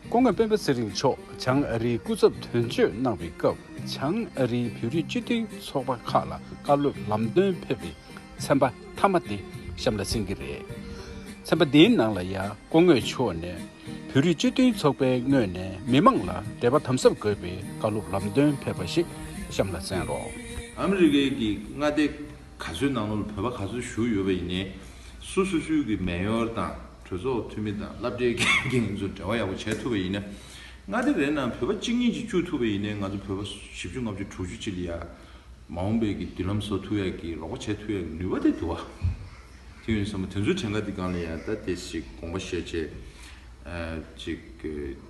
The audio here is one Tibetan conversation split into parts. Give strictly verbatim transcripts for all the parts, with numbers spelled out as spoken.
སྐུ་ངོ་སྤེན་པ་ཚེ་རིང་མཆོག་བྱང་ཨ་རིའི་སྐུ་ཚབ་དོན་གཅོད་གནང་བའི་སྐབས། བྱང་ཨ་རིའི་བོད་རིགས་སྤྱི་མཐུན་ཚོགས་པ་ཁག་ལ་བཀའ་སློབ་ལམ་སྟོན་ཕེབས་པའི་ཚན་པ་མཐའ་མ་དེ་གཤམ་ལ་གསན་གྱི་རེད། ཚན་པ་འདིའི་ནང་ལ་ཡང་སྐུ་ངོ་མཆོག་ནས་བོད་རིགས་སྤྱི་མཐུན་ཚོགས་པའི་ངོས་ནས་མི་མང་ལ་འབྲེལ་བ་དམ་ཟབ་དགོས་པའི་བཀའ་སློབ་ལམ་སྟོན་ཕེབས་པ་ཞིག་གཤམ་ལ་གསན་རོགས། ཨ་མི་རི་ཀའི་གི་མངའ་སྡེ་ག་ཚོད་ནང་ལོགས་ལ་བོད་པ་ག་ཚོད་བཞུགས་ཡོད་པ་ཡིན་ནའི། སོ་སོ་སོའི་གི་མེ་ཡོར་དང་གྲོས་ཚོགས་འཐུས་མི་དང་སློབ་གྲྭའི་དགེ་རྒན་ཚོ་འབྲེལ་བ་ཡག་པོ་བྱས་ཐུབ་པ་ཡིན་ན། མངའ་སྡེ་རེ་ནང་བོད་པ་གཅིག་གཉིས་ཅིག་བཅུག་ཐུབ་པ་ཡིན་ནའི། ང་ཚོ་བོད་པ་བཞི་བཅུ་ལྔ་བཅུ་དྲུག་ཅུ་ཅིག་ལ་ཡ་མ་འོངས་པའི་གི་མདུན་ལམ་བཟོ་ཐུབ་ཡག་གི་རོགས་པ་བྱས་ཐུབ་ཡག་གི་ནུས་པ་དེ་འདུག་བ། དེ་ཡིན་ཙང་དེ་ཚོའི་གྲངས་ཀ་དེ་སྒང་ལ་ཡ་ད་དེ་ཞིག་དགོངས་པ་བཞེས་བྱས། ཨ་ཅིག་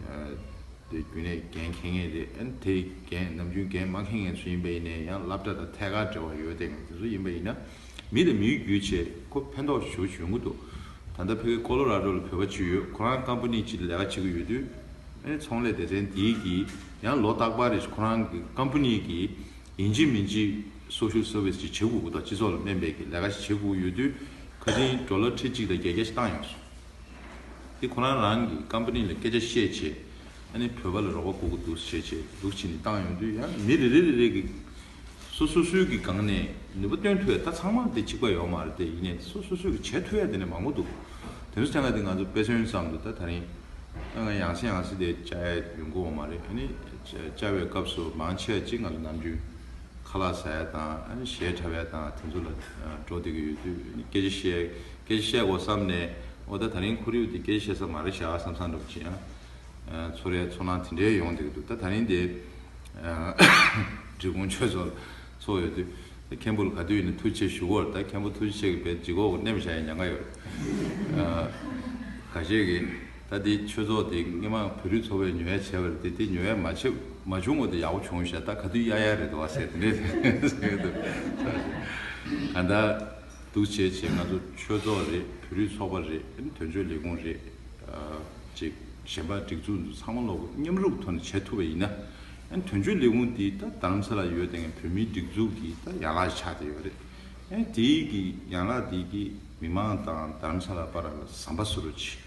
ཨ་དེ་རྒྱུན་ནས་འགན་འཁྱེར་མཁན་རེད། ཨ་ནི་དེ་འགན་ནམ་རྒྱུན་འགན་མ་འཁྱེར་མཁན་ཚོ་ཡིན་པ་ཡིན་ནའི། ཡང་སློབ་གྲྭ་དང་ཐད་ཀར་འབྲེལ་བ་ཡོད་བསྡད་མཁན་དེ་ཚོ་ཡིན་པ་ཡིན་ན། མི་དང་མིའི་རྒྱུད་བྱས་ཁོ་ཕན་ཐོགས་ཞེ་པོ་ཅིག་ཡོང་གི་འདུག་ད་ལྟ་ཕ་གི་ཀོ་ལོ་ར་ཌོ་ལ་བོད་པ་ཅིག་ཡོད། ཁོ་རང་ཀམ་པ་ནི་ཅིག་ལ་ལས་ཀ་བྱེད་ཀྱི་ཡོད་དུས། ཨ་ནི་ཚོང་ལས་སྡེ་ཚན་དེའི་གི་ཡང་ལོ་རྟག་པར་རེ་ཁོ་རང་གི་ཀམ་པ་ནི་གི་ཡིན་གཅིག་མིན་གཅིག་སོ་ཤལ་སར་བིས་ཅིག་བྱེད་དགོས་ཀྱི་འདུག་སྤྱི་ཚོགས་ལ་སྨན་པའི་གི་ལས་ཀ་ཞིག་བྱེད་དགོས་ཀྱི་ཡོད་དུས། ཁ་ཆེའི་ཌོ་ལར་ཁྲི་གཅིག་དང་བརྒྱད་བརྒྱ་ཞིག་བཏང་ཡོང་སོང་། དེ་ཁོ་རང་རང་གི་ཀམ་པ་ནི་ལ་སྐད་ཆ་བཤད་བྱས། ཨ་ནི་བོད་པ་ལ་རོགས་པ་དགོས་ཀྱི་འདུག་ཟེར་བྱས་འདུག་བྱས་ནས་བཏང་ཡོང་དུས། ཡང་མི་རེ་རེ་རེ་རེ་གིས་སོ་སོ་སོའི་གི་སྒང་ནས་ནུས་པ་བཏོན་ཐུབ་ཡ། ད་ཚང་མ་དེ་གཅིག་པ་ཡོད་མ་རེད་དེ། ཡིན་ནའི་སོ་སོ་སོས་གི་བྱེད་ཐུབ་ཡ་དེ་ནས་མང་པོ་འདུག་དེ་ཚོ་ཐད་ཀ་དེ་ང་ཚོ་དཔེ་མཚོན་ཙམ་དུ། ད་ད་རིང་ད་ང་ཡང་སེ་ཡང་སེ་དེ་བཅར་ཡ་ཡོང་གི་ཡོད་མ་རེད། ཨ་ནི་བཅར་བའི་སྐབས་སུ་མང་ཆེ་བ་ཅིག་ང་ཚོ་ནམ་རྒྱུན་ཁ་ལག་ཟ་ཡ་དང་། ཨ་ནི་གཞས་འཁྲབ་ཡ་དང་དེ་ཚོ་ལ་འགྲོ་བསྡད་ཀྱི་ཡོད་དུས། ཨ་ནི་སྐད་ཆ་བཤད་སྐད་ཆ་བཤད་དགོས་བསམ་ནས། འོ་ད་ད་རིང་ཁོར་ཡུག་དེ་སྐད་ཆ་བཤད་ས་མ་རེད་བཞག་བསམ་བསམ་འདྲ་པོ་ཅིག་ཡང་ཚོར་ཡ་ཚོར་སྣང་དེ་འདྲའི་ཡོང་བསྡད་ཀྱི་འདུག་ད་ད་རིང་དེ་འབྲི་གུང་ཆོས་ཚོགས་ཚོགས་ཡོད་དུས། ད་མཁན་པོ་ལ་ག་དུས་ཡིན་ན་ཐུགས་རྗེ་ཆེ་ཞུ་གི་ཡོད་རེད། ད་མཁན་པོ་ཐུགས་རྗེ་ཆེ་གི་བས་ལྗིད་ཁོག་གི་མནན་བཞག་ཡ་ཉེན་ཁ་ཡོད་རེད། ཁ་ཤས་ཀྱིས་ད་འདི་ཆོས་ཚོགས་འདི་སྔོན་མ་བོད་རིགས་ཚོགས་པས་ཉོ་ཡ་བྱས་པ་རེད་དེ། དེ་ཉོ་ཡ་མ་བྱས་མ་བྱུང་བ་དེ་ཡག་པོ་བྱུང་ཤག་ད་ག་དུས་གཡར་ཡ་རེད་འདུག་བ་ཟེར་དེ་འདྲས་ཟེར་གི་འདུག་གང་ལྟར་འདུག་བྱས་བྱས་ང་ཚོ་ཆོས་ཚོགས་རེད། བོད་རིགས་ཚོགས་པ་རེད། དོན་གཅོད་ལས་ཁུངས་རེད། ཅིག་གཞན་པ་སྒྲིག་འཛུགས་ཚང་མ་ལོག་མཉམ་རུབ་ཐོག་ནས་བྱེད་ཐུབ་པ་ཡིན་ན། ཨ་ནི་དོན་གཅོད་ལས་ཁུངས་འདི་ད་རྡ་རམ་ས་ལ་ཡོད་དེ་བོད་མིའི་སྒྲིག་འཛུགས་ཀྱི་ད་ཡན་ལག་ཆགས་བསྡད་ཡོད་རེད། ཨ་ནི་དེའི་གི་ཡན་ལག་འདི་གི་མི་མང་དང་རྡ་རམ་ས་ལ་བར་ལ་ཟམ་པ་བཟོ་འདྲ་ཅིག་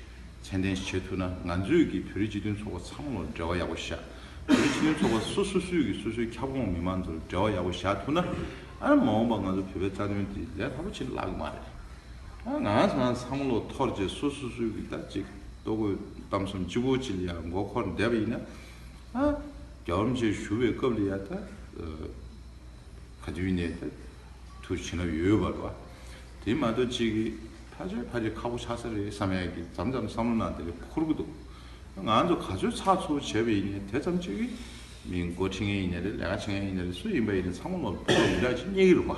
ཚད་ལྡན་ཞིག་བྱེད་ཐུབ་ན། ང་ཚོས་ཀྱི་བོད་རིགས་སྤྱི་མཐུན་ཚོགས་པ་ཚང་མ་ལ་འབྲེལ་བ་ཡག་པོ་བཞག་བོད་རིགས་སྤྱི་མཐུན་ཚོགས་པ་སོ་སོ་སོས་ཀྱི་སོ་སོའི་ཁྱབ་ཁོངས་མི་མང་ཚོར་འབྲེལ་བ་ཡག་པོ་བཞག་ཐུབ་ན། ཨ་ནི་མ་འོངས་པ་ང་ཚོ་བོད་པའི་རྩ་དོན་དེ་ལས་སླ་པོ་ཅིག་བརླག་གི་མ་རེད། ཨ་ང་ཚོ་རང་ཚང་མ་ལོག་འཐོར་བྱས་སོ་སོ་སོའི་གི་ད་ཅིག་ལྟོ་གོས་གཏམ་གསུམ་གཅིག་པོ་ཅིག་ལ་ཡང་མགོ་འཁོར་བསྡད་པ་ཡིན་ན། ཨ་རྒྱལ་བ་རིན་པོ་ཆེ་བཞུགས་པའི་སྐབས་ལ་ཡ་ད་ག་དུས་ནས་ད་ཐུགས་བྱིན་རླབས་ཡོད་པ་རེད་བ། དེ་མ་གཏོགས་ཅིག་གི་ཕལ་ཆེར་ཕལ་ཆེར་ཁག་པོ་ཆགས་ས་རེད་བསམ་ཡ་གི་མཚམས་མཚམས་བསམ་བློ་ནང་དེ་འདྲ་འཁོར་གི་འདུག་ང་ཚོ་ག་ཚོད་ཚགས་ཚུད་པོ་བྱས་པ་ཡིན་ནའི་དེ་ཙམ་ཅིག་གི་མི་མགོ་ཁྲིད་མཁན་ཡིན་ནའི་རེད། ལས་ཀ་བྱེད་མཁན་ཡིན་ནའི་རེད། སུ་ཡིན་པ་ཡིན་ནའི་ཚང་མ་ལོག་ཕོག་མི་འདྲ་ཅིག་རྙེད་ཀྱི་རེད་བ།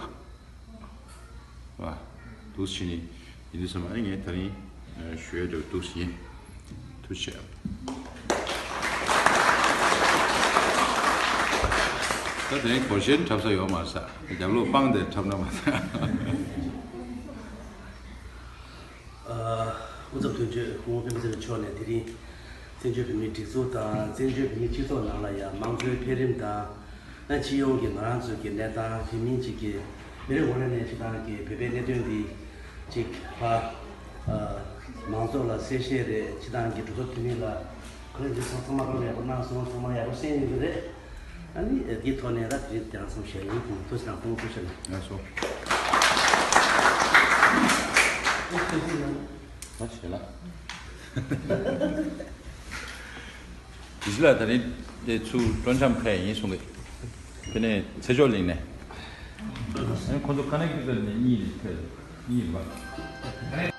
བ། འདུག་སེ་བྱས་ནས་ཡིན་དུས་ཙམ། ཨ་ནི་ངས་ད་རིང་ཞུ་ཡས་འདྲ་བོ་འདུག་སེ་ཡིན། ཐུགས་རྗེ་ཆེ། ད་དེ་རིང་སྒོར་གཞས་འཁྲབ་ས་ཡོད་མ་རེད་ས། རྒྱབ་ལོགས་སྤང་དེ་འཁྲབ་ན་མ་ཟད། ཨ། སྐུ་ཚབ་དོན་གཅོད་སྐུ་ངོ་སྤེན་པ་ཚེ་རིང་མཆོག་ནས་དེ་རིང་བཙན་བྱོལ་བོད་མིའི་སྒྲིག་འཛུགས་དང་བཙན་བྱོལ་བོད་མིའི་སྤྱི་ཚོགས་ནང་ལ་ཡང་མང་གཙོའི་འཕེལ་རིམ་དང་། ཨ་སྤྱི་ཡོངས་ཀྱི་ང་རང་ཚོའི་གི་གནས་སྟངས། དེ་མིན་གཅིག་གི་མི་རེ་ངོ་རེ་ནས་སྤྱིར་བཏང་གི་བོད་པའི་གནད་དོན་འདི་གཅིག་ཕ་ཨ་མང་ཚོགས་ལ་གསལ་བཤད་རེད། སྤྱིར་བཏང་གི་གྲོས་ཚོགས་འཐུས་མི་ལ་ག་རེ་འདི་སོང་། ཚང་མ་རོགས་ཡག་པོ་གནང་སོང་། ཚང་མ་ཡག་པོ་གསན་ཡོང་གི་རེད། ཨ་ནི་འདིའི་ཐོག་ནས་ར་དེ་རིང་དེ་རང་སོང་བཤད་ཡིན། ཐུགས་རྗེ་གནང་། སྐུ་ངོ་ཐུགས་རྗེ་གནང་། ཡག་སོང་། ད་བྱེད་ལ། དེ་ལ་ད་རིང་དེ་ཚུར་སྤྲོ་འཆམ་ཕེབས་ཡིན་གསུང་གི། དེ་ནས་ཚེ་མཆོག་གླིང་ནས། ཨ་ནི་ཁོང་ཚོ་ཀ་ན་ཀི་ཏ་ནས་གཉིས་ནས་ཕེབས། གཉིས་རེད་པ།